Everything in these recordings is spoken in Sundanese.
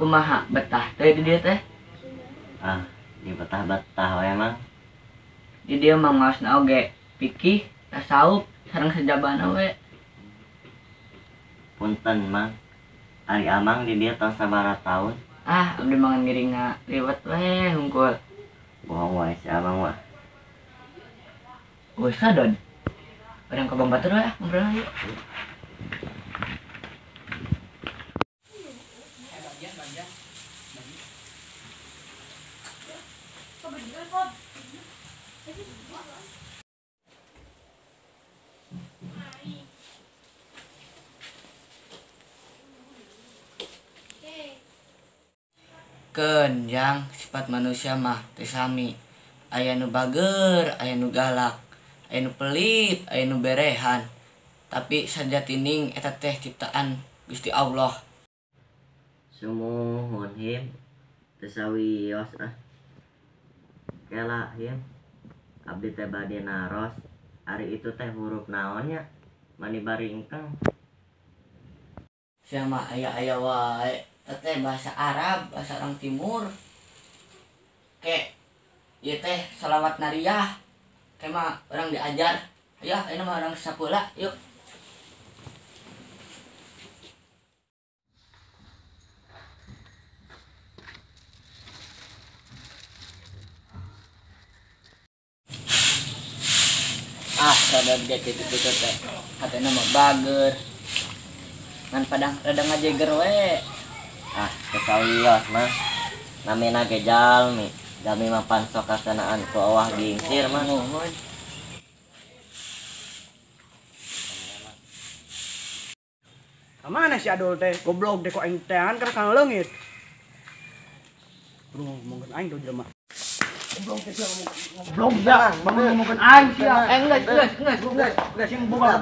Kumaha betah teh di dieu teh? Ah, di betah-betah we Mang. Di dieu mah ngaosna oge fikih, tasawuf, sareng sejabana we. Punten Mang. Ari Amang di dieu tong sabaraha taun? Ah, abdi mah ngan ngiring ngaliwet we hungkul. Bohong wae si Amang mah. Usah Don. Urang ka Bang Batur we ah, ngobrol yuk. Keun jang sifat manusia mah teu sami. Aya nu bager, aya nu galak, aya nu pelit, aya nu berehan. Tapi sajatining eta teh ciptaan Gusti Allah. Sumuhun him teu sawios ah. Kela him abdi teh bade naros, ari itu teh huruf naon nya? Mani bari engkeng. Sia mah aya-aya wae. Teh bahasa Arab, bahasa orang Timur. Ke ieu teh salawat nariyah. Ke mah orang diajar. Ya, ini mah orang sapola, yuk. Ah, sadar ge kitu-kitu teh. Hatena mah bager. Ngan padang rada ngajeger we. Ah, kesawios mah. Namina ge jalmi. Jalmi mah pan sok kasanaan ku awah gingsir mah. Nuhun. Kamana si Adul teh? Goblok teh kok aing teangan keur kana leungit. Bro, ngomongkeun aing tuh jelema. Goblok teh sia ngomong. Goblok sia, ngomongkeun aing sia. Geus. Geus sing boga.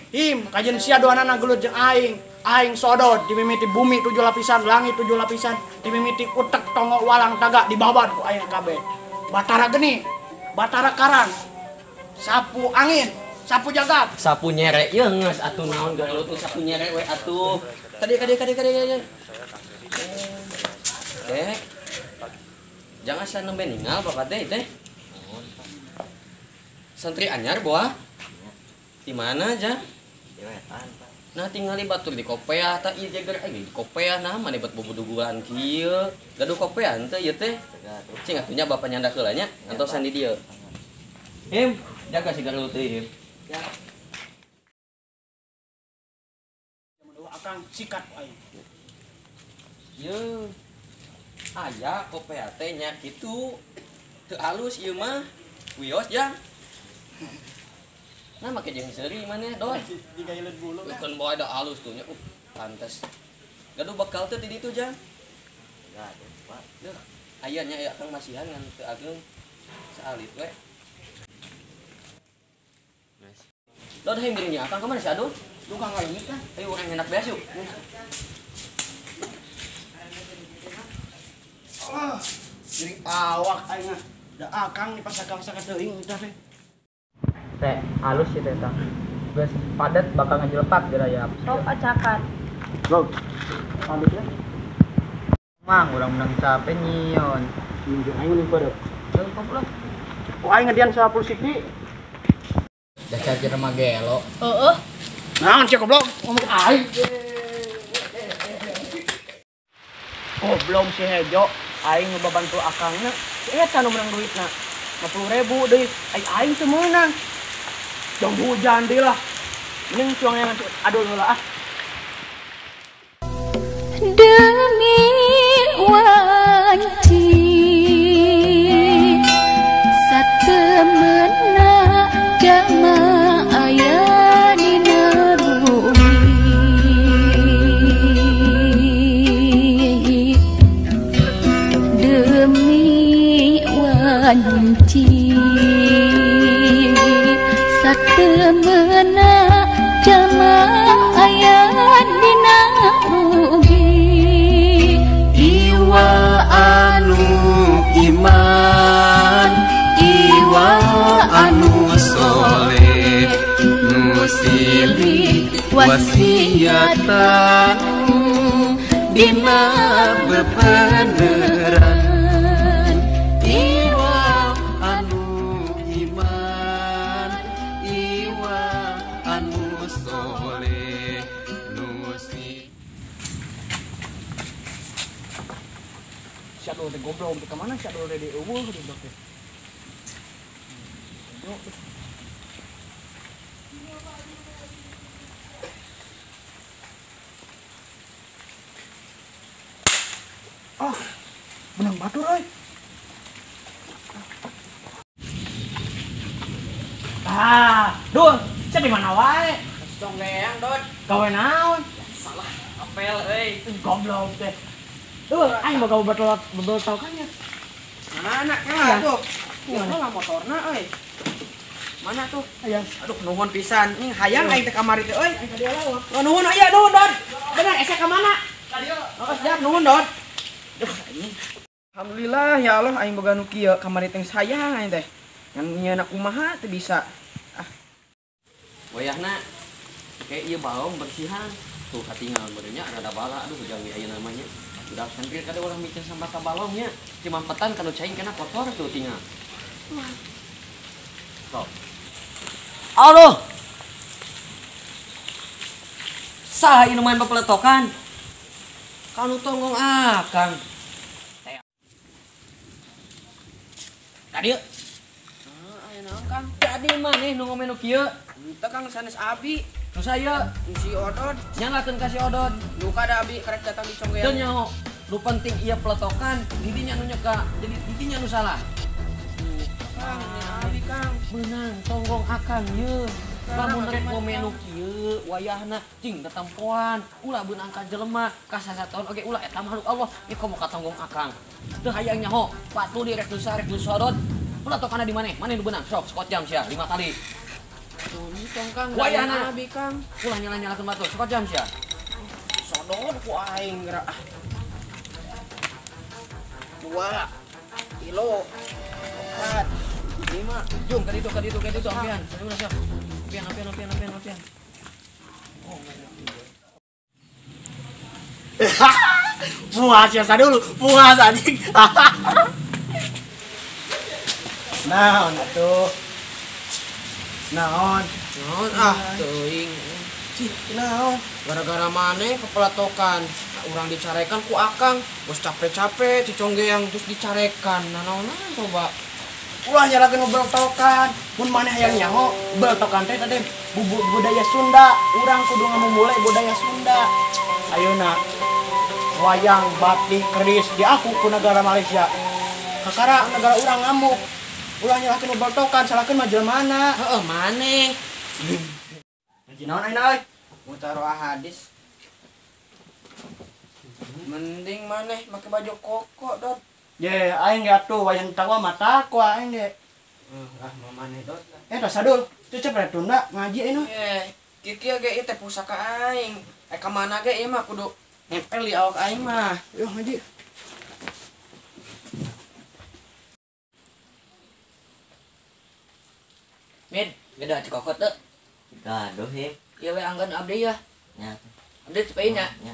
Him, kajian sia duanana gelut jeung aing. Aing sodot dimimiti bumi 7 lapisan, langit 7 lapisan, dimimiti utek tongo walang tagak dibawad ku aing kabeh. Batara geni, batara karang, sapu angin, sapu jagat, sapu nyere ieu geus atuh naon gelut sapu nyere we atuh. Tadi kade. Teh. Jangan asa nembe ningal bapak teh teh. Santri anyar boa. Di mana aja? Di wetan, Pak. Nah, tingali batur di kopeah tah ieu jeger aing di kopeah nah mane bat boboduguan kieu. Gaduh kopeah henteu ieu teh. Cing atuh nya bapak nyandak heula nya, antosan di dieu. Him, jaga si garulut teh, Him. Ya. Akang sikat ku aing. Ye. Aya kopeah teh nya kitu. Teu alus ieu mah. Wios jang. Nah, make jeung seuri maneh, Don. Digaileun bulu. Keun bae da alus tuh nya. Pantes. Gaduh bekal teh di ditu, Jang. Gaduh, Pak. Duh, aya nya aya Kang masihan ngan teu ageung. Saalit we. Nice. Don hayang dirinya Akang ka mana si Adul? Duh, Kang ngaleungit kan. Ayo urang nyenak beas yuk. Ah, jadi awak aing mah. Da Akang di pasakang sakateuing teh. Teh halus sih teh tah. Geus padat bakal ngejelepak dirayap. Sok acakan. Go. Pamit ya. Mang urang menang capek nyion. Nyion aing mending pareup. Leuh lah. Oh aing ngedian 10 siki. Dasar jelema gelo. Heeh. Naon sia goblok ngomong aing. Goblok si Hejo, aing ngebabantu akangna. Eta nu menang duitna. 50.000 deui. Aing aing teu meunang. Jong hujan deui lah. Mending cuang yang adul heula ah. Demi wanci satemena jama aya dina bumi demi wanci satemena jalma aya dina bumi iwa anu iman iwa anu soleh nu silih. Wasiatan dina bebeneran Iwa anu iman Iwa anu soleh nusi. Syadul teh goblok teh kemana syadul teh di eueuh di blok teh. Ah, benang batur euy. Ah, Dul, sia di mana wae? Conggeang, Dod. Gawe naon? Salah apel euy. Goblok teh. Duh, aing boga bebel-bebel Mana kela tuh? Mana lah motorna euy. Mana tuh? Aya. Aduh, nuhun pisan. Ning hayang aing teh kamari teh euy. Aing ka dieu lah. Oh, nuhun aya nuhun, Dod. Bener esa ka mana? Ka dieu. Oh, siap nuhun, Dod. Duh, anjing. Alhamdulillah ya Allah aing boga nu kieu kamari teh sayang aing teh. Ngan nyeuna kumaha teu bisa. Ah. Wayahna kayak ieu baong bersihan. Tuh katingal meureunnya rada bala aduh hujang ieu namanya. Udah sempir kada urang micen sampah ka balongnya. Cimampetan kanu cai kena kotor tuh tinggal. Tuh. Aduh. Saha ieu nu main pepeletokan? Kanu tonggong akang. Tadi aya naon Kang? Tadi maneh nu ngomen nu kieu? Henteu Kang sanes abi. Nu saya si Odod. Nyalakeun ka si Odod. Nu kada abi karek datang di Conggeang. Teu nyaho. Nu penting ieu peletokan, didinya nu nyeka. Jadi didinya nu salah. Kang, abi Kang. Beunang tonggong akang ye. Lamun rek ngomen nu kieu wayahna cing tetempoan, ulah beunang ka jelema, ka sasataon oge ulah eta makhluk Allah, ieu komo ka tonggong akang. Teu hayang nyaho, patuli rek nu saha rek nu sodot. Peletokanna di maneh? Maneh nu beunang? Sok skot jam sia 5 kali. Tong Kang, wayahna abi Kang. Ulah nyala-nyalakeun batur, skot jam sia. Sodot ku aing geura. 2 3 4 5. Jung ka ditu ka ditu ka ditu ampian. Ulah siap. Ampian ampian ampian ampian ampian. Oh, puas ya dulu, puas anjing. Naon atuh? Naon? Naon ah teuing. Cih, naon? Gara-gara maneh kepelatokan, urang dicarekan ku akang, bos capek-capek ciconggeang terus dicarekan. Nah naonan coba. Ulah nyalakeun beltokan, mun maneh hayang nyaho, beltokan teh tadi budaya Sunda, urang kudu ngamumule budaya Sunda. Ayeuna wayang batik keris diaku ku negara Malaysia. Kakara negara urang ngamuk. Ulah nyalakeun beltokan, salahkeun mah jelemana. Heeh, maneh. Ngaji naon ayeuna euy? Mutaroah hadis. Mending maneh make baju koko, Dod. Ye, aing ge atuh wayang takwa mata ku aing ge. Ah, maneh Dod. Eh, tah sadul, cecep rek tunda ngaji ayeuna. Ye, kieu ge ieu teh pusaka aing. Eh ka mana ge ieu mah kudu nempel di awak aing mah. Yo ngaji. Mid, beda cikokot teu. Gaduh him. Ieu we anggeun abdi ya. Nya. Abdi cepein nya. Nya.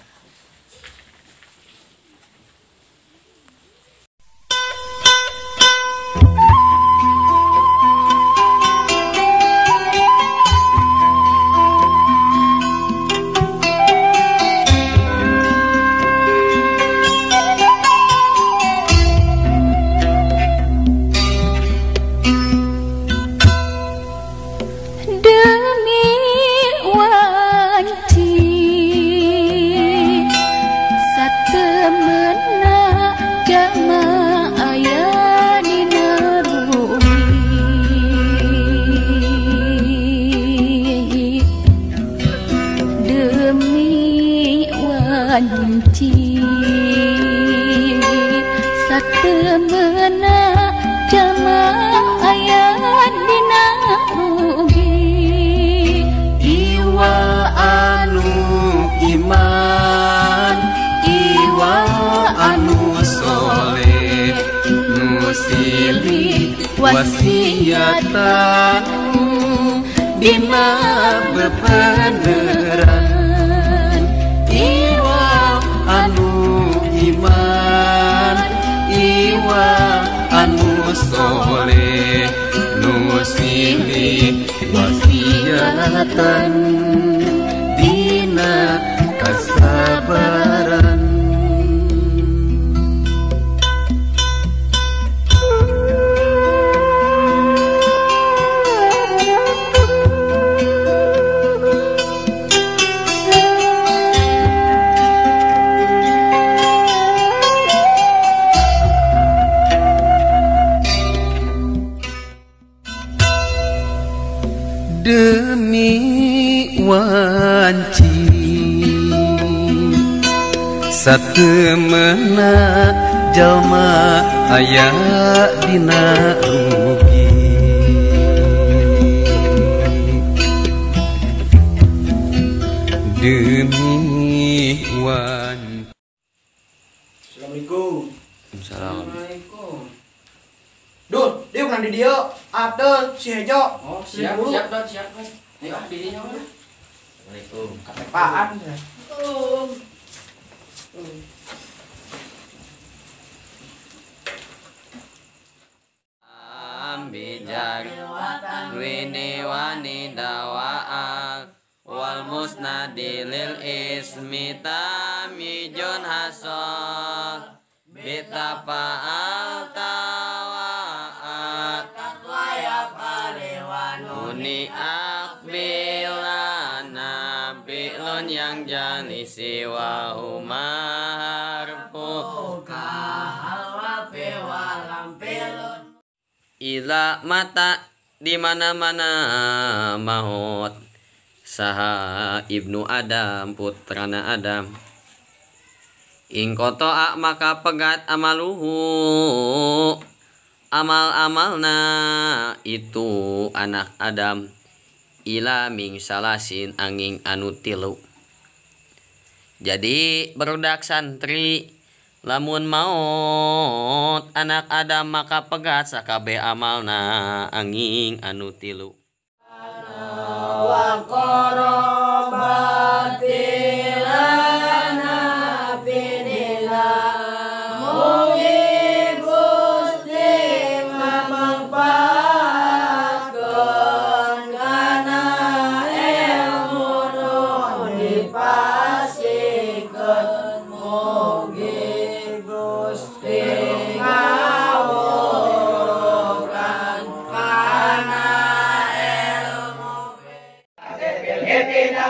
Demi wanci satemena jalma aya dina bumi demi wanci satemena jalma aya dina bumi Iwa anu iman Iwa anu soleh nu silih wasiatan dina bebeneran. Kakuatan dina kasabaran. Demi wanci satemena jalma aya dina rugi. Demi wanci. Assalamualaikum. Assalamualaikum. Dul, dia bukan di dia, Abdul, si Hejo. Oh, siap, siap, Don, siap. Ayo ah, dirinya mana? Assalamualaikum. Katepaan. Ambijar wini wani dawaan wal musnadi lil ismi tamijun hasol bitapa altawaat uni akbilana bilun yang jalisi wa umarfu ila mata di mana-mana maut saha ibnu Adam putrana Adam ing kotoa maka pegat amaluhu amal-amalna itu anak Adam ila ming salasin angin anu tilu. Jadi berudak santri lamun maut anak Adam maka pegat sakabeh amalna angin anu tilu. Wa qarabatilana finila mugi Gusti mamangfaatkeun kana ilmu nu dipasikeun mugi Gusti ngawurukan kana ilmu. Inna